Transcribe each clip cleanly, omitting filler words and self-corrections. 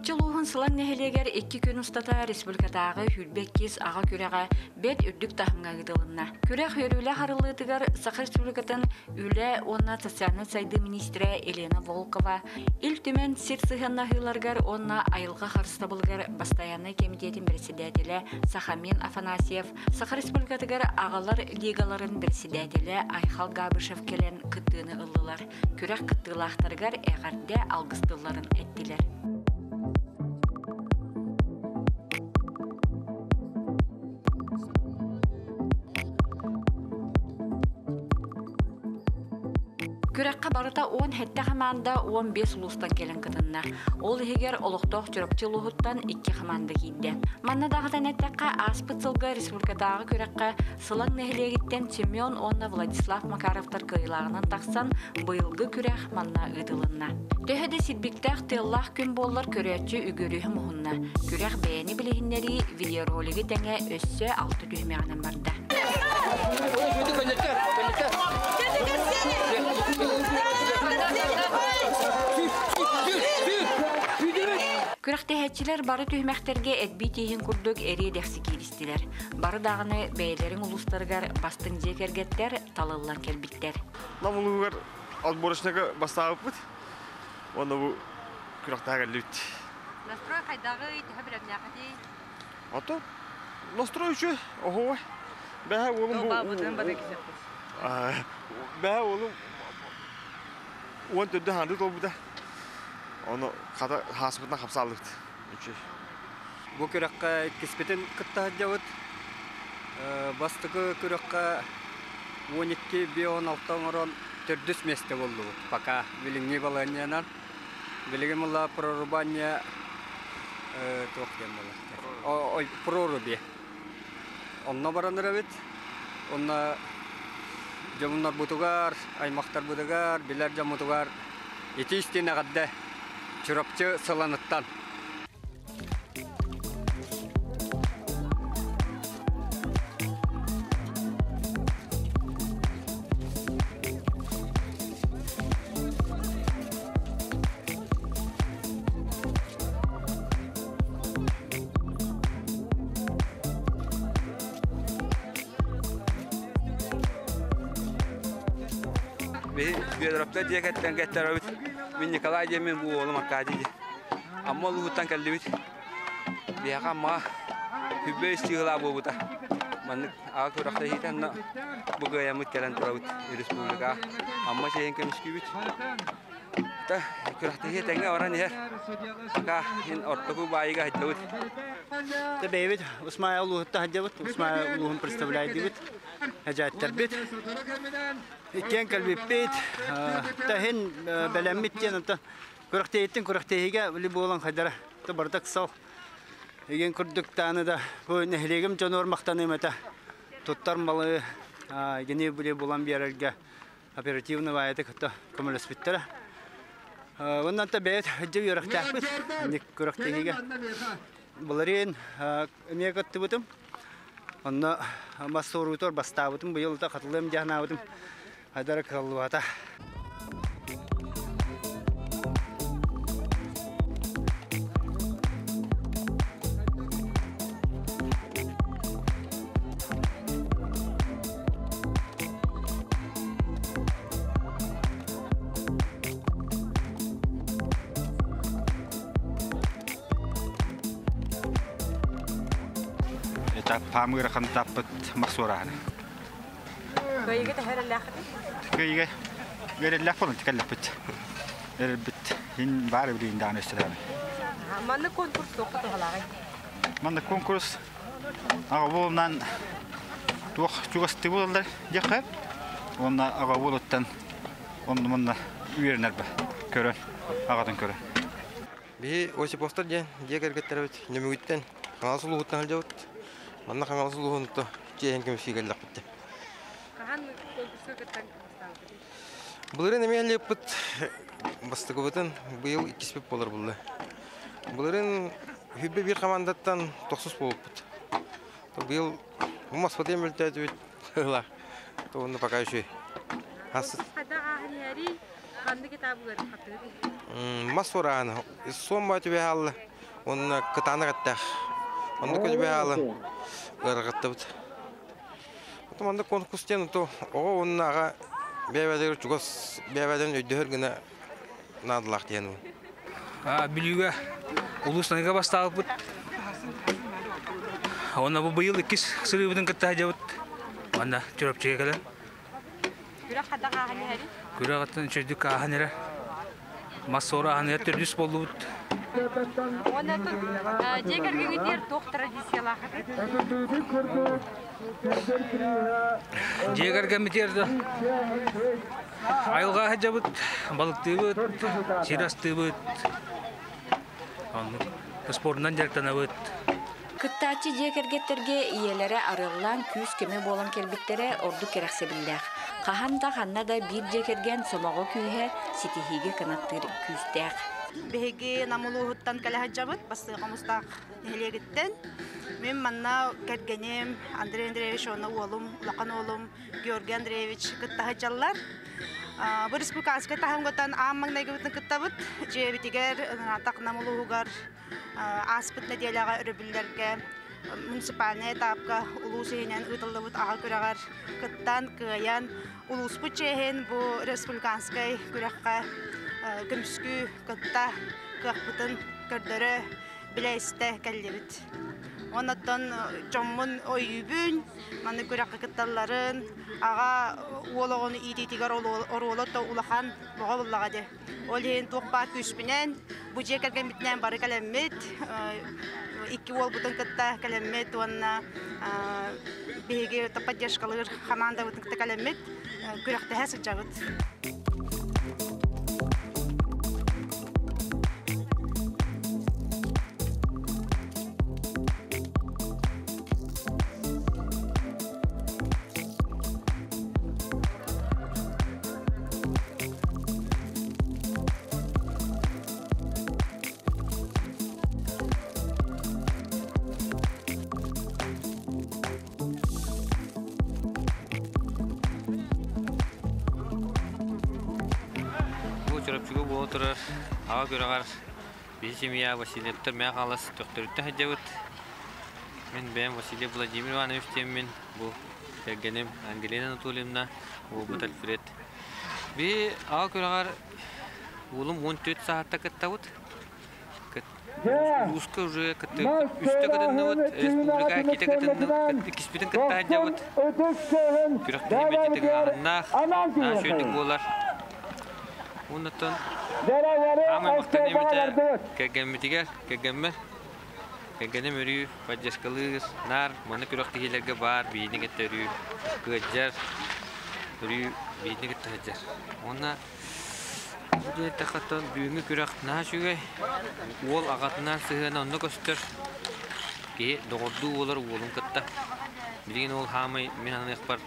Чурапчы улууһун Сылаҥ нэһилиэгэр икки күн устата республикатааҕы 22 аҕа күрэҕэ бэрт үрдүк таһымҥа ыытылынна. Күрэх үөрүүлээх арыллыытыгар Саха Республикатын Үлэ уонна социальнай сайдыы миниистирэ Елена Волкова, Ил Түмэн сир сыһыаннаһыыларыгар уонна айылҕа харыстабылыгар бастайааннай кэмитиэтин председателэ Сахамин Афанасьев, Саха Республикатыгар аҕалар лигаларын председателэ Айхал Габышев кэлэн кыттыыны ыллылар. Күрэх кыттыылаахтарыгар эҕэрдэ алгыс тылларын эттилэр. Күрэххэ барыта 17 хамаанда 15 улуустан кэлэн кытынна. Ол иһигэр олохтоох Чурапчы улууһуттан икки хамаанда киирдэ. Манна даҕатан эттэххэ, ааспыт сылга республикатааҕы күрэххэ Сылаҥ нэһилиэгиттэн Семен уонна Владислав Макаровтар кыайыылааҕынан тахсан, быйылгы күрэх манна ыытылынна. Төһө да силбиктээх тыаллаах күн буоллар көрөөччү үгүөрүһэ муһунна. Күрэх бэйэни билиһиннэрии видеоролигы тэҥэ өссө алта түһүмэҕинэн барда. Күрэхтэһээччилэр бары түһүмэхтэргэ эрбии тииһин курдук эриэ-дэхси кииристилэр. Бары даҕаны бэйэлэрин улуустарыгар бастыҥ дьиэ кэргэттэр талыллан кэлбиттэр. Нам улууһугар отборочнайга бастаабыппыт. Уонна бу күрэхтэһэ кэллибит. Настрой хайдаҕый, төһө бэлэмнээххитий? Ото настрой үчүгэй, оһуобай. Бэһэ уолум бу Бэһэ уолум уон төрдө хаанды туолбута. Ону хата хааспытынан хапсааллыбыт. Үчүгэй. Бу күрэххэ иккиспитин кытта сылдьабыт. Бастакы күрэххэ 12 16 оҥорон төрдүс миэстэ буоллубут пока билиҥҥи балаһыанньанан. Билигин буолла прорубание туох диэн буолар проруби. Онно баран эрэбит. Онно дьоммутугар, аймахтарбытыгар, билэр дьоммутугар ити истин эҕэрдэ Чурапчы Сыланыттан. Биһи Федоровтар дьиэ кэргэн кэттэрэбит. Мин Николай диэммин, бу уолум Аркадий диэн. Амма улууһуттан кэллибит. Биһиэхэ Аммаҕа Хүббэ үс чыыһылаа буолбута. Маннык аҕа күрэхтэһиитэ онно бу кыайаммыт кэлэн турабыт республикаҕа. Амма чиэһин көмүскүүбүт. Та күрэхтэһии тэҥҥэ баран иһэр. Пока иһин ортоку баайыга сылдьабыт. Та бэйэбит Усмая улууһуттан сылдьабыт. Усмая улууһун представляйдыбыт. Эдьээттэрбит. Иккиэн кэлбиппит. Таһин бэлэммит диэн онтон күрэхтэһииттэн күрэхтэһиигэ били буолан хайдара барыта ыксал. Еген курдук тааны да бу нэһилиэгим дьонугар махтаныым этэ. Туттар малы гини били булан биэрэргэ оперативно баайата кытта көмөлөспүттэрэ. Оннан та бэйэт дьэ үөрэхтээхпит. Инник күрэхтэһиигэ. Былырыын эмиэ кыттыбытым. Онно мас суоруутугар бастаабытым, быйыл да хатылыам дии санаабытым. Хайдара кыаллыбата. Этап ыарахан этаппыт махсуораһына. Кыайыга төһө эрэллээххитий? Кыайыга эрэллээх буолан тикэллэппит. Эрэлбит ин баар билигин даҕаны өссө Маннык конкурс туохха туһалааҕый? Маннык конкурс аҕа буолунан туох чугастыы буолаллар диэххэ уонна аҕа буолуттан онно манна үөрэнэр көрөн аҕатын көрөн. Биһи Осиповтар диэн дьиэ кэргэттэрэбит Нөмүгүттэн Хаҥалас улууһуттан сылдьабыт. Манна Хаҥалас улууһун чиэһин көмүскүү кэллэхпит. Хаһан конкурска кыттан бастаабытый? Былырыын эмиэ аллыппыт бастакыбытын быйыл иккиспит буолар булла. Былырыын Хүббэ биир хамаандаттан тохсус буолбуппут. Быйыл бу Москватыйа мөлтөөтүбүт ыла. Уонна пока еще. Хайдах ааһан иһэрий? Ханнык этабыгар хатыырый? Мас урааны. Суон баа түбэһэ алла. Уонна кытаанах эттээх. Оннук өйбө хаалан ыарырҕаттыбыт. Потом маннык конкурс диэн то оҕо уонна аҕа бэйэ-бэйэлэригэр чугас бэйэ-бэйэлэрин өйдөһөр гына наадалаах диэн. Бүлүүгэ улуус таныга бастаабыппыт. Уонна бу быйыл иккис сырыыбытын кытта сылдьабыт. Манна Чурапчыга кэлэн. Күрэх хайдах ааһан иһэрий? Күрэх аттан үчүгэйдик ааһан эрэ. Мас суора ааһан иһэр төрдүс буоллубут. Уонна дьиэ кэргэҥҥитигэр туох традициялааххытый? Дьиэ кэргэммитигэр да айылҕа сылдьабыт, балыктыыбыт, сир астыыбыт, оннук спордунан дьарыктанабыт. Кыттааччы дьиэ кэргэттэргэ ийэлэрэ арыаллаан күүс-көмө буолан кэлбиттэрэ ордук кэрэхсэбиллээх. Хаһан да ханна да биир дьиэ кэргэн сомоҕо күүһэ ситиһиигэ кынаттыыр күүстээх. Биһиги Нам улууһуттан кэлэ сылдьабыт, Бастыҥ Хомустаах нэһилиэгиттэн. Мин манна кэргэним Андрей Андреевич уонна уолум, улахан уолум Георгий Андреевич кытта сылдьаллар. Бу республиканскай таһымгытан аан маҥнайгыбытын кыттабыт. Дьиэбитигэр, Нам улууһугар Ааспыт нэдиэлэҕэ өрөбүллэргэ муниципальнай этапка улуус иһинэн ыытыллыбыт аҕа күрэҕэр кыттан, кыайан, улууспут чиэһин бу республиканскай күрэххэ көмүскүү кытта кыахпытын көрдөрө, билэ-истэ кэллибит. Оннуттан дьоммун өйүүбүн, маннык күрэххэ кытталларын, аҕа уол оҕону иитиитигэр оруола улахан боҕо буллаҕа дии. Ол иһин туох баар күүспүнэн, бу дьиэ кэргэммитинэн бары кэлэммит, икки уолбутун кытта кэлэммит уонна биһиги поддержкалыыр хамаандабытын кытта кэлэммит күрэхтэһэ сылдьабыт. Бу Чурапчыга буола турар аҕа күрэҕэр биһи семья Васильевтар мэҥэ хаҥалас Төхтөрүттэн сылдьабыт. Мин бэйэм Васильев Владимир Иванович диэммин бу кэргэним Ангелина Анатольевна, уолбут Альфред. Би аҕа күрэҕэр уолум 14 сааһыттан кыттабыт. Улууска уже кыттыбыт, үстэ кытынныбыт, республика иккитэ кытынныбыт, иккиспитин кытта сылдьабыт. Күрэхтэһии мэлдьи тыҥааһыннаах, наһаа үчүгэйдик буолар. Оннуттан аамай махтаныам этэ кэргэммитигэр, кэргэммэр Кэргэним өрүү поддержкалыыр, наар маны күрэхтэһиилэргэ баар биһигини кытта өрүү кыадьар, өрүү биһигини кытта сылдьар. Уонна бу диэн эттэххэ бүгүҥҥү күрэх наһаа үчүгэй. Уол аҕатынаан сыһыана онно көстөр. Киһи доҕордуу буолар уолун кытта. Билигин ол хаамай мин аныахпар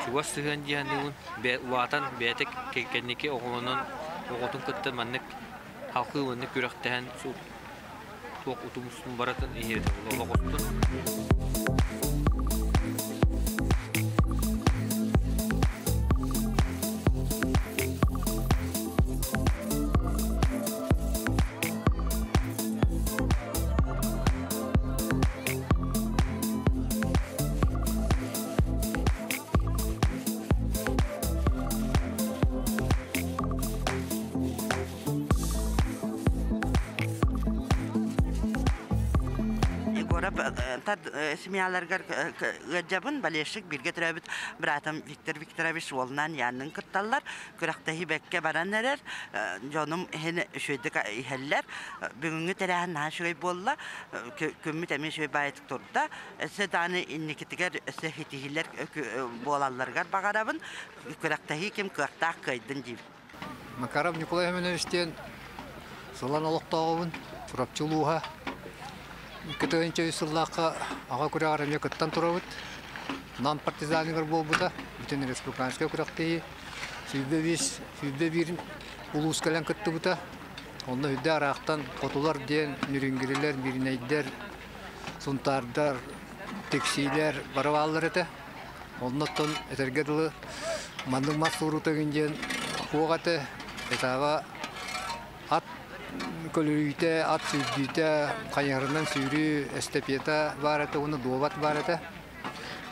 чугас сыһыан дии саныыбын. Улаатан бэйэтэ кэнники оҕолонон оҕотун кытта маннык халкыы маннык күрэхтэһэн туох утумустун барытын иһирдэ олох устун. Егоров семьяларыгар ыалдьабын, болельщик бииргэ төрөөбүт братым Виктор Викторович уолунаан Яннын кытталлар. Күрэхтэһии бэккэ баран эрэр. Дьонум иһин үчүгэйдик иһэллэр. Бүгүҥҥү тэрээһин наһаа үчүгэй буолла. Күммүт эмиэ үчүгэй баайытык турда. Өссө даҕаны инникитигэр өссө ситиһиилэр буолалларыгар баҕарабын. Күрэхтэһии ким кыахтаах кыайдын диибин. Макаров Николай Семенович диэн Сылан олохтооҕубун, Чурапчы улууһа. 2003 сыллаахха аҕа күрэҕэр эмиэ кыттан турабыт. Нам партизаныгар буолбута, бүтүн республиканскай күрэхтэһии. 105, 101 улуус кэлэн кыттыбыта. Онно үрдэ араахтан хотулар диэн нүрүҥгүрүлэр, мииринэйдэр, сунтаардар, тиксиилэр бары бааллар этэ. Оннуттан этэргэ дылы маннык мас суурутагын диэн хуох этэ. Этаба ат Көлүрүүтэ, ат сүүрдүүтэ, хайыһарынан сүүрүү, эстафета баар этэ уонна дуобат баар этэ.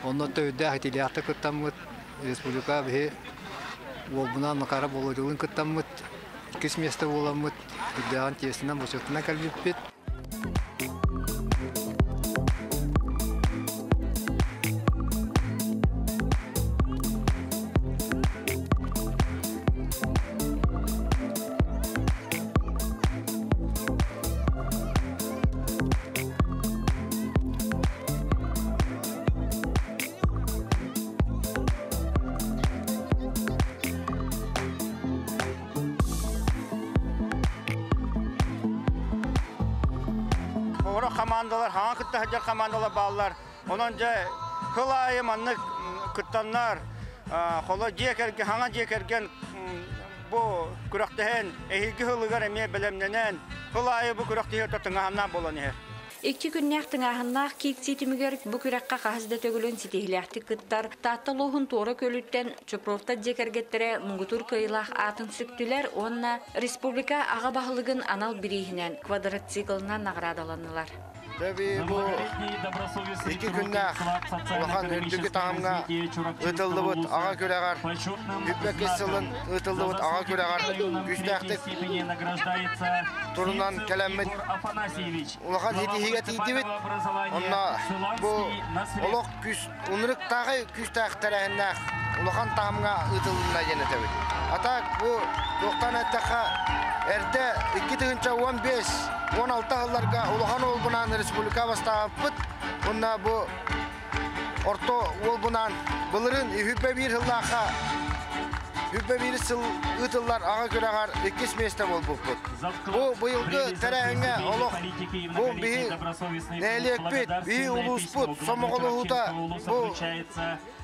Онно төһүрдээх итилээхтик кыттаммыт республика биһи уолбунаан Макаров Володялыын кыттаммыт, иккис миэстэ буоламмыт, үрдээҕин тиэсинэн бочуотунан кэлбиппит. Оҕоро командалар, хаҥа кытта сылдьар командалар бааллар. Онон дьэ сыл аайы маннык кыттаннар, холо дьиэ кэргэн, хаҥа дьиэ кэргэн бу күрэхтэһэн, эһиилги сылыгар эмиэ бэлэмнэнэн, сыл аайы бу күрэхтэһии тыҥааһыннаах буолан иһэр. Икки күннээх тыҥааһыннаах киирсии түмүгэр бу күрэххэ хаһыс да төгүлүн ситиһиилээхтик кыттар Таатта улууһун Туора Күөлүттэн Чупровтар дьиэ кэргэттэрэ муҥутуур кыайыылаах аатын сүктүлэр уонна республика аҕа баһылыгын анал бирииһинэн квадроциклынан наҕараадаланнылар. Дэби бу икки күннээх улахан үрдүкү таһымҥа ыытыллыбыт аҕа күрэҕэр үппэккис сылын ыытыллыбыт аҕа күрэҕэр күүстээхтик турунан кэлэммит улахан ситиһиигэ тиийдибит. Онно бу олох күүс унуруктааҕы күүстээх тэрээһиннээх улахан таһымҥа ыытылынна диэн этэбит. А так бу туохтан эттэххэ эрдэ 2015-16 сылларга улахан уолбунаан республика бастаабыппыт. Уонна бу орто уолбунаан былырыын үһүбэ биир сыллаахха үһүбэ биир сыл ыытыллар аҕа күрэҕэр иккис миэстэ буолбуппут. Бу быйылгы тэрээһиҥҥэ олох бу биһи нэһилиэкпит, биһи улууспут сомоҕолоһуута бу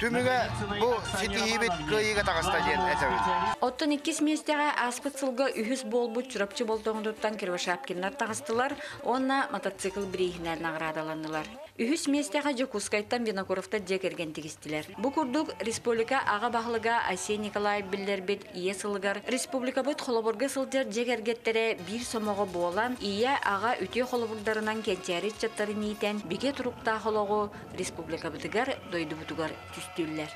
түмүгэ бу ситиһиибит кыайыыга таҕыста диэн этэбит. Оттон иккис миэстэҕэ ааспыт сылга үһүс буолбут Чурапчы Болтоҥотуттан Кривошапкиннар таҕыстылар уонна мотоцикл бирииһинэн наҕараадаланнылар. Үһүс миэстэҕэ Дьокуускайтан Винокуровтар дьиэ кэргэн тигистилэр. Бу курдук республика аҕа баһылыга Айсен Николаев биллэрбит Ийэ сылыгар республикабыт холобурга сылдьар дьиэ кэргэттэрэ биир сомоҕо буолан, ийэ, аҕа үтүө холобурдарынан кэнчээри ыччаттарын иитэн, бигэ туруктаах олоҕу республикабытыгар, дойдубутугар түстүүллэр.